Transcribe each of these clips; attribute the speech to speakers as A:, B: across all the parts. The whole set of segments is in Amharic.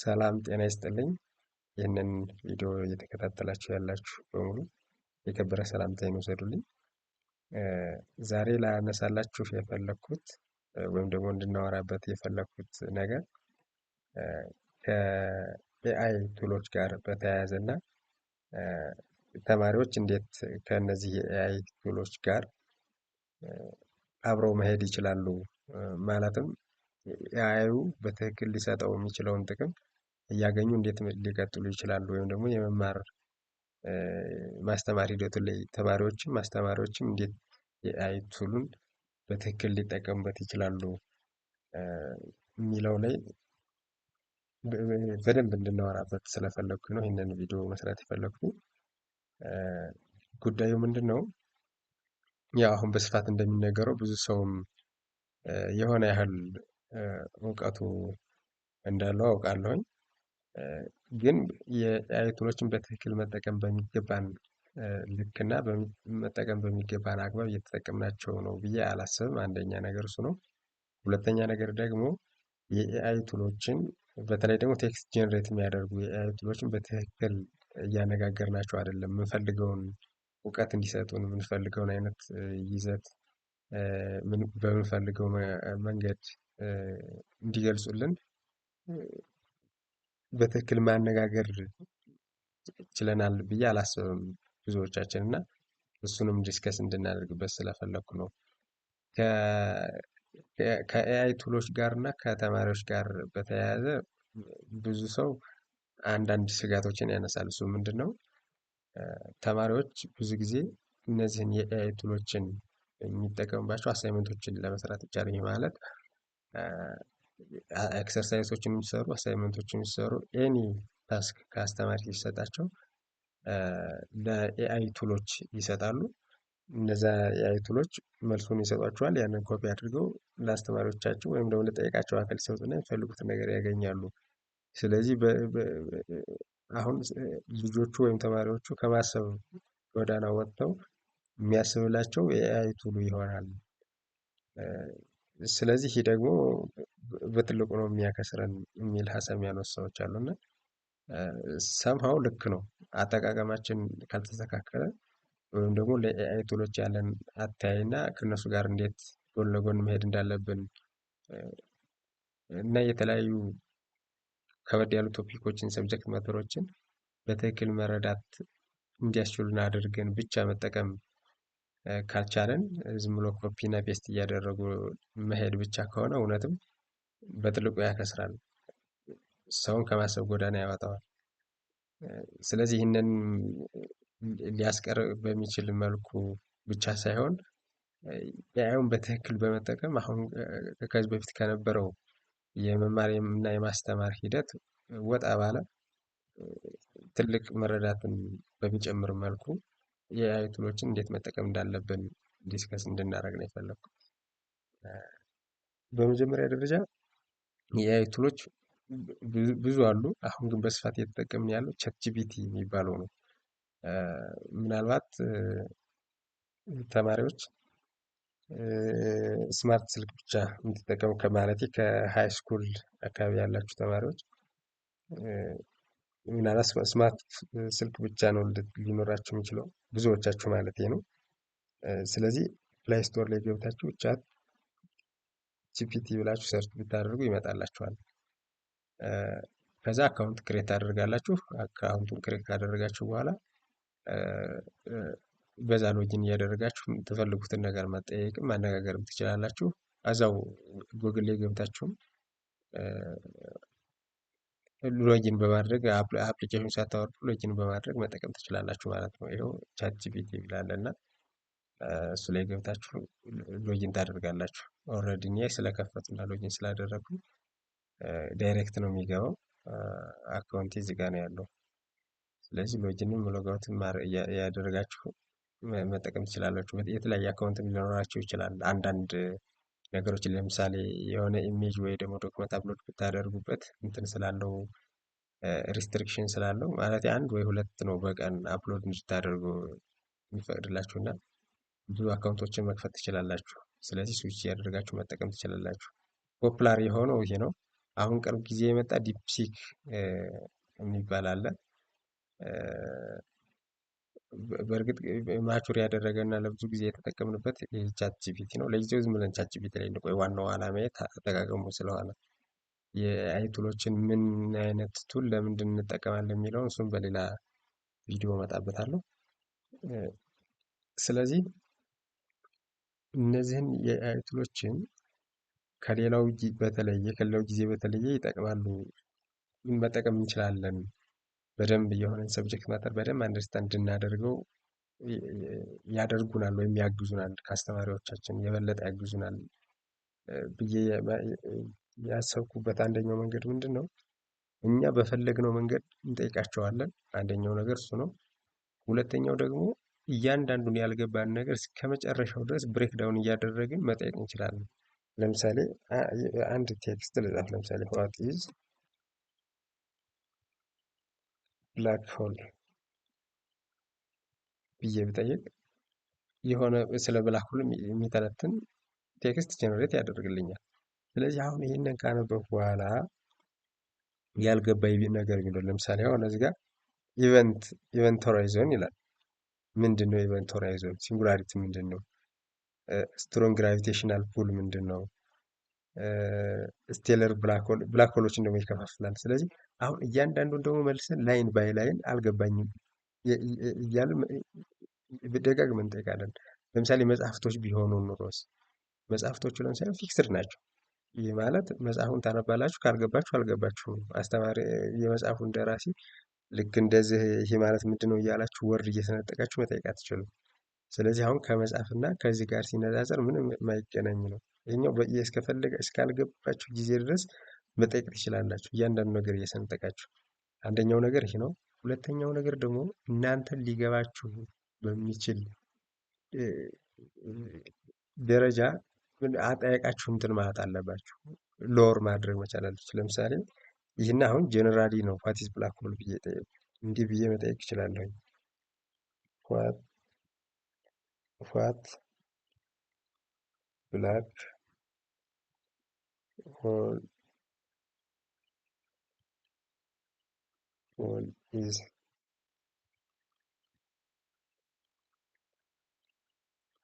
A: ሰላም ጤና ይስጥልኝ። ይህንን ቪዲዮ እየተከታተላችሁ ያላችሁ በሙሉ የከበረ ሰላምታዬን ውሰዱልኝ። ዛሬ ላነሳላችሁ የፈለኩት ወይም ደግሞ እንድናወራበት የፈለኩት ነገር ከ AI tool ኦች ጋር በተያያዘ እና ተማሪዎች እንዴት ከእነዚህ የ AI tool ኦች ጋር አብረው መሄድ ይችላሉ፣ ማለትም AI ዩ በትክክል ሊሰጠው የሚችለውን ጥቅም እያገኙ እንዴት ሊቀጥሉ ይችላሉ፣ ወይም ደግሞ የመማር ማስተማር ሂደቱ ላይ ተማሪዎችም አስተማሪዎችም እንዴት የ AI tool ኡን በትክክል ሊጠቀሙበት ይችላሉ የሚለው ላይ በደንብ እንድናወራበት ስለፈለግኩ ነው ይህንን ቪዲዮ መስራት የፈለግኩት። ጉዳዩ ምንድን ነው? ያው አሁን በስፋት እንደሚነገረው ብዙ ሰውም የሆነ ያህል እውቀቱ እንዳለው አውቃለሁኝ። ግን የ AI tool ኦችን በትክክል መጠቀም በሚገባን ልክና መጠቀም በሚገባን አግባብ እየተጠቀምናቸው ነው ብዬ አላስብም። አንደኛ ነገር እሱ ነው። ሁለተኛ ነገር ደግሞ የ AI tool ኦችን፣ በተለይ ደግሞ text generate የሚያደርጉ የ AI tool ኦችን በትክክል እያነጋገርናቸው አይደለም። የምንፈልገውን እውቀት እንዲሰጡን፣ የምንፈልገውን አይነት ይዘት በምንፈልገው መንገድ እንዲገልጹልን በትክክል ማነጋገር ችለናል ብዬ አላስብም ብዙዎቻችን፣ እና እሱንም discuss እንድናደርግበት ስለፈለኩ ነው። ከ AI tool ኦች ጋር እና ከተማሪዎች ጋር በተያያዘ ብዙ ሰው አንዳንድ ስጋቶችን ያነሳል። እሱ ምንድን ነው? ተማሪዎች ብዙ ጊዜ እነዚህን የ AI tool ኦችን የሚጠቀሙባቸው assignment ኦችን ለመስራት ብቻ ነው። ማለት exercise ኦችን የሚሰሩ፣ assignment ኦችን የሚሰሩ፣ any task ከአስተማሪ ሲሰጣቸው ለ AI tool ኦች ይሰጣሉ። እነዛ የ AI tool ኦች መልሱን ይሰጧቸዋል። ያንን ኮፒ አድርገው ለአስተማሪዎቻቸው ወይም ደግሞ ለጠየቃቸው አካል ይሰጡና የሚፈልጉትን ነገር ያገኛሉ። ስለዚህ አሁን ልጆቹ ወይም ተማሪዎቹ ከማሰብ ጎዳና ወጥተው የሚያስብላቸው የ AI tool ኡ ይሆናል። ስለዚህ ይህ ደግሞ በትልቁ ነው የሚያከስረን የሚል ሀሳብ የሚያነሱ ሰዎች አሉ፣ እና somehow ልክ ነው። አጠቃቀማችን ካልተስተካከለ ወይም ደግሞ ለ AI tool ኦች ያለን አተያይ እና ከእነሱ ጋር እንዴት ጎን ለጎን መሄድ እንዳለብን እና የተለያዩ ከበድ ያሉ topic ኦችን፣ subject matter ኦችን በትክክል መረዳት እንዲያስችሉን አድርገን ብቻ መጠቀም ካልቻለን፣ ዝም ብሎ ኮፒ እና paste እያደረጉ መሄድ ብቻ ከሆነ እውነትም በትልቁ ያከስራል። ሰውን ከማሰብ ጎዳና ያወጣዋል። ስለዚህ ይህንን ሊያስቀር በሚችል መልኩ ብቻ ሳይሆን AI ዩን በትክክል በመጠቀም አሁን ከዚህ በፊት ከነበረው የመማር እና የማስተማር ሂደት ወጣ ባለ፣ ትልቅ መረዳትን በሚጨምር መልኩ የ AI tool ኦችን እንዴት መጠቀም እንዳለብን discuss እንድናደርግ ነው የፈለግኩት። በመጀመሪያ ደረጃ የ AI tool ኦች ብዙ አሉ። አሁን ግን በስፋት እየተጠቀምን ያለው ChatGPT የሚባለው ነው። ምናልባት ተማሪዎች smart ስልክ ብቻ የምትጠቀሙ፣ ከማለቴ ከ high school አካባቢ ያላችሁ ተማሪዎች፣ ምናልባት smart ስልክ ብቻ ነው ሊኖራችሁ የሚችለው፣ ብዙዎቻችሁ ማለት ነው። ስለዚህ Play Store ላይ ገብታችሁ ChatGPT ብላችሁ search ብታደርጉ ይመጣላችኋል። ከዛ account create ታደርጋላችሁ። Account ኡን create ካደረጋችሁ በኋላ በዛ login እያደረጋችሁ የምትፈልጉትን ነገር መጠየቅም ማነጋገርም ትችላላችሁ። እዛው ጉግል ላይ ገብታችሁም login በማድረግ፣ application ሳታወርዱ login በማድረግ መጠቀም ትችላላችሁ ማለት ነው። ይኸው ChatGPT ይላል እና እሱ ላይ ገብታችሁ login ታደርጋላችሁ። Already እኔ ስለከፈቱና login ስላደረግኩ direct ነው የሚገባው። Account ኤ እዚህ ጋር ነው ያለው። ስለዚህ login ም logout ም ያደረጋችሁ መጠቀም ትችላላችሁ። የተለያየ account ሊኖራችሁ ይችላል። አንዳንድ ነገሮችን ለምሳሌ የሆነ image ወይ ደግሞ document upload ብታደርጉበት እንትን ስላለው፣ restriction ስላለው፣ ማለት አንድ ወይ ሁለት ነው በቀን upload እንድታደርጉ የሚፈቅድላችሁ፣ እና ብዙ account ኦችን መክፈት ትችላላችሁ። ስለዚህ switch እያደረጋችሁ መጠቀም ትችላላችሁ። Popular የሆነው ይሄ ነው። አሁን ቅርብ ጊዜ የመጣ DeepSeek የሚባል አለ። በእርግጥ mature ያደረገ እና ለብዙ ጊዜ የተጠቀምንበት ChatGPT ነው። ለጊዜው ዝም ብለን ChatGPT ላይ እንቆይ። ዋናው ዓላማዬ አጠቃቀሙ ስለሆነ የ AI tool ኦችን ምን አይነት tool ለምንድን እንጠቀማለን የሚለውን እሱን በሌላ ቪዲዮ እመጣበታለሁ። ስለዚህ እነዚህን የ AI tool ኦችን ከሌላው በተለየ ከሌላው ጊዜ በተለየ ይጠቅማሉ፣ መጠቀም እንችላለን። በደንብ የሆነን subject matter በደንብ understand እንድናደርገው ያደርጉናል ወይም ያግዙናል፣ ከአስተማሪዎቻችን የበለጠ ያግዙናል ብዬ ያሰብኩበት አንደኛው መንገድ ምንድን ነው? እኛ በፈለግነው መንገድ እንጠይቃቸዋለን። አንደኛው ነገር እሱ ነው። ሁለተኛው ደግሞ እያንዳንዱን ያልገባን ነገር እስከ መጨረሻው ድረስ break down እያደረግን መጠየቅ እንችላለን። ለምሳሌ አንድ text ልጻፍ። ለምሳሌ what is black hole ብዬ ብጠይቅ የሆነ ስለ black hole የሚተነትን text generate ያደርግልኛል። ስለዚህ አሁን ይህንን ካነበብኩ በኋላ ያልገባኝ ነገር ቢኖር ለምሳሌ አሁን እዚህ ጋር event horizon ይላል። ምንድን ነው event horizon? Singularity ምንድን ነው? Strong gravitational pull ምንድን ነው? Stellar black hole black hole ኦችን ደግሞ ይከፋፍላል። ስለዚህ አሁን እያንዳንዱን ደግሞ መልሰን line by line አልገባኝም እያልን ደጋግመን እንጠይቃለን። ለምሳሌ መጽሐፍቶች ቢሆኑ ኑሮስ መጽሐፍቶቹ ለምሳሌ fixed ናቸው። ይህ ማለት መጽሐፉን ታነባላችሁ፣ ካልገባችሁ አልገባችሁም። አስተማሪ የመጽሐፉን ደራሲ ልክ እንደዚህ ይሄ ማለት ምንድን ነው እያላችሁ word እየሰነጠቃችሁ መጠየቅ አትችሉም። ስለዚህ አሁን ከመጽሐፍና ከዚህ ጋር ሲነጻጸር ምንም የማይገናኝ ነው። ይሄኛው እስከፈለገ እስካልገባችሁ ጊዜ ድረስ መጠየቅ ትችላላችሁ፣ እያንዳንዱ ነገር እየሰነጠቃችሁ። አንደኛው ነገር ይሄ ነው። ሁለተኛው ነገር ደግሞ እናንተን ሊገባችሁ በሚችል ደረጃ አጠያየቃችሁ እንትን ማለት አለባችሁ፣ lower ማድረግ መቻል አለባችሁ። ለምሳሌ ይህን አሁን generally ነው what is black hole ብዬ ጠየቅ እንዲህ ብዬ መጠየቅ እችላለሁ። What black hole is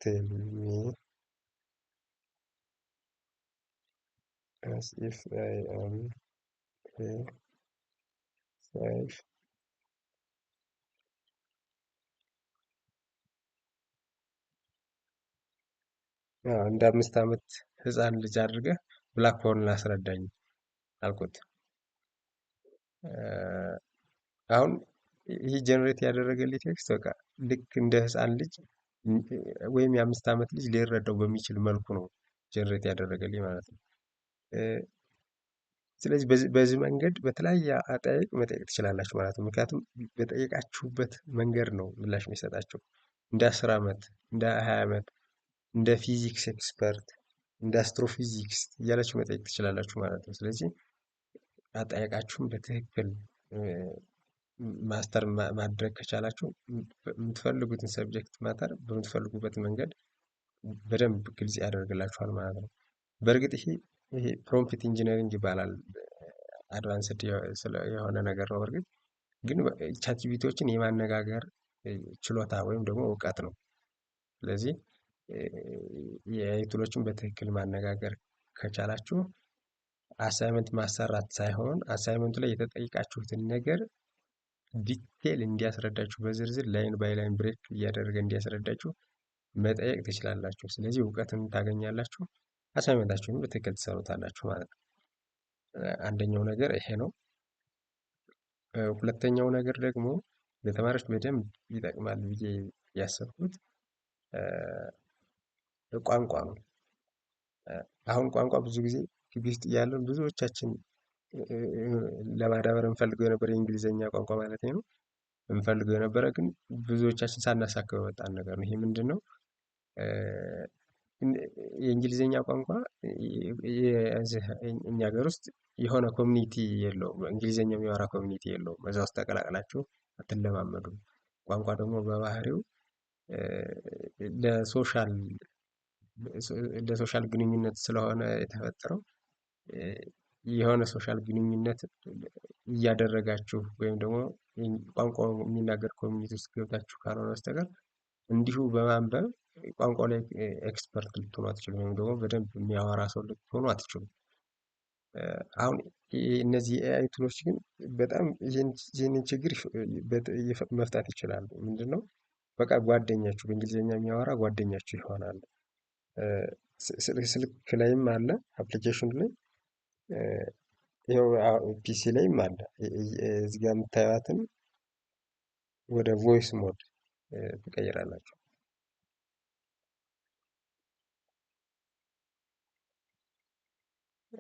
A: tell me as if I am a 5 እንደ 5 ዓመት ህፃን ልጅ አድርገህ black hole ን አስረዳኝ አልኩት። አሁን ይህ generate ያደረገልኝ text በቃ ልክ እንደ ህፃን ልጅ ወይም የ5 ዓመት ልጅ ሊረዳው በሚችል መልኩ ነው generate ያደረገልኝ ማለት ነው። ስለዚህ በዚህ መንገድ በተለያየ አጠያየቅ መጠየቅ ትችላላችሁ ማለት ነው። ምክንያቱም በጠየቃችሁበት መንገድ ነው ምላሽ የሚሰጣችሁ። እንደ 10 ዓመት፣ እንደ 20 ዓመት፣ እንደ ፊዚክስ expert፣ እንደ astrophysics እያላችሁ መጠየቅ ትችላላችሁ ማለት ነው። ስለዚህ አጠያየቃችሁን በትክክል master ማድረግ ከቻላችሁ የምትፈልጉትን subject matter በምትፈልጉበት መንገድ በደንብ ግልጽ ያደርግላችኋል ማለት ነው። በእርግጥ ይሄ prompt engineering ይባላል። Advanced የሆነ ነገር ነው። በእርግጥ ግን ChatGPT ዎችን የማነጋገር ችሎታ ወይም ደግሞ እውቀት ነው። ስለዚህ የ AI tool ኦችን በትክክል ማነጋገር ከቻላችሁ assignment ማሰራት ሳይሆን assignment ኡ ላይ የተጠየቃችሁትን ነገር detail እንዲያስረዳችሁ በዝርዝር line by line break እያደረገ እንዲያስረዳችሁ መጠየቅ ትችላላችሁ። ስለዚህ እውቀትን ታገኛላችሁ፣ assignment ኣችሁን በትክክል ትሰሩታላችሁ ማለት ነው። አንደኛው ነገር ይሄ ነው። ሁለተኛው ነገር ደግሞ ለተማሪዎች በደንብ ይጠቅማል ብዬ ያሰብኩት ቋንቋ ነው። አሁን ቋንቋ ብዙ ጊዜ ግቢ ውስጥ እያለን ብዙዎቻችን ለማዳበር እንፈልገው የነበረ የእንግሊዘኛ ቋንቋ ማለት ነው እንፈልገው የነበረ ግን ብዙዎቻችን ሳናሳካው የወጣን ነገር ነው። ይሄ ምንድን ነው? የእንግሊዘኛ ቋንቋ እኛ ሀገር ውስጥ የሆነ community የለውም። እንግሊዘኛ የሚያወራ community የለውም። እዛ ውስጥ ተቀላቅላችሁ አትለማመዱም። ቋንቋ ደግሞ በባህሪው ለ social ግንኙነት ስለሆነ የተፈጠረው የሆነ social ግንኙነት እያደረጋችሁ ወይም ደግሞ ቋንቋው የሚናገር community ውስጥ ገብታችሁ ካልሆነ በስተቀር እንዲሁ በማንበብ ቋንቋው ላይ expert ልትሆኑ አትችሉም፣ ወይም ደግሞ በደንብ የሚያወራ ሰው ልትሆኑ አትችሉም። አሁን እነዚህ የ AI tool ኦች ግን በጣም ይህንን ችግር መፍታት ይችላሉ። ምንድነው? በቃ ጓደኛችሁ በእንግሊዝኛ የሚያወራ ጓደኛችሁ ይሆናል። ስልክ ላይም አለ፣ application ኑ ላይ፣ ይኸው PC ላይም አለ። እዚህ ጋር የምታዩትን ወደ voice mode ትቀይራላችሁ።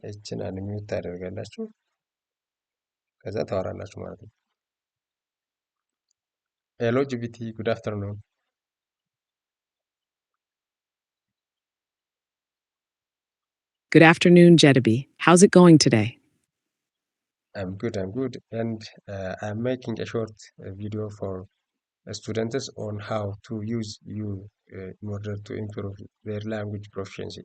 A: ይችን unmute ታደርጋላችሁ። ከዛ ታወራላችሁ ማለት ነው። Hello GPT, good afternoon.
B: Good afternoon, Jedibi. How's it going today?
A: I'm good, I'm good. And I'm making a short video for students on how to use you in order to improve their language proficiency.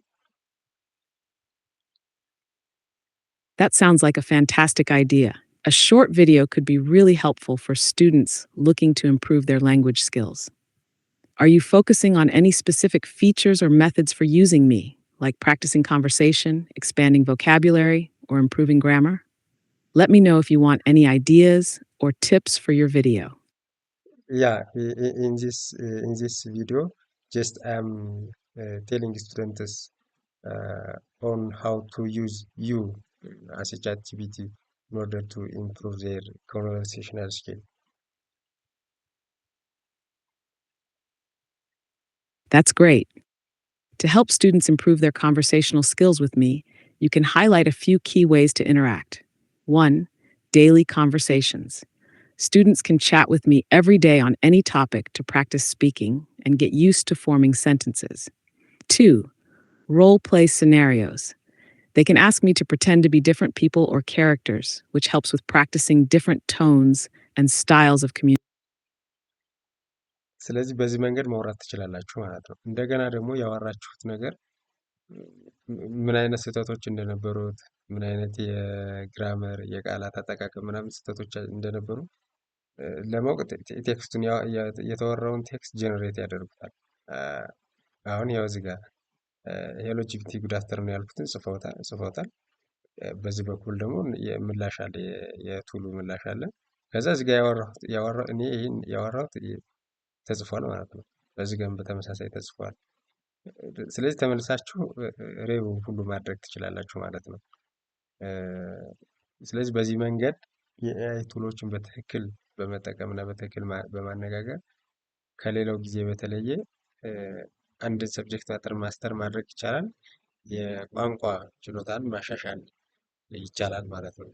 B: That sounds like a fantastic idea. A short video could be really helpful for students looking to improve their language skills. Are you focusing on any specific features or methods for using me, like practicing conversation, expanding vocabulary, or improving grammar? Let me know if you want any ideas or tips for your video.
A: Yeah, in this video, just I'm telling students on how to use you as a ChatGPT in order to improve their conversational skill.
B: That's great. To help students improve their conversational skills with me, you can highlight a few key ways to interact. 1. Daily conversations. Students can chat with me every day on any topic to practice speaking and get used to forming sentences. 2. Role play scenarios. They can ask me to pretend to be different people or characters, which helps with practicing different tones and styles of communication.
A: ስለዚህ በዚህ መንገድ ማውራት ትችላላችሁ ማለት ነው። እንደገና ደግሞ ያወራችሁት ነገር ምን አይነት ስህተቶች እንደነበሩት፣ ምን አይነት የ grammar የቃላት አጠቃቀም ምናምን ስህተቶች እንደነበሩ ለማወቅ text ኡን የተወራውን text generate ያደርጉታል። አሁን ያው እዚህ ጋር "Hello GPT, good afternoon" ያልኩትን ጽፈውታል። በዚህ በኩል ደግሞ ምላሽ አለ፣ የ tool ኡ ምላሽ አለ። ከዛ እዚህ ጋር ያወራሁት እኔ ይህን ያወራሁት ተጽፏል ማለት ነው። በዚህ ጋርም በተመሳሳይ ተጽፏል። ስለዚህ ተመልሳችሁ review ሁሉ ማድረግ ትችላላችሁ ማለት ነው። ስለዚህ በዚህ መንገድ የ AI tool ኦችን በትክክል በመጠቀም እና በትክክል በማነጋገር ከሌላው ጊዜ በተለየ አንድን subject matter master ማድረግ ይቻላል። የቋንቋ ችሎታን ማሻሻል ይቻላል ማለት ነው።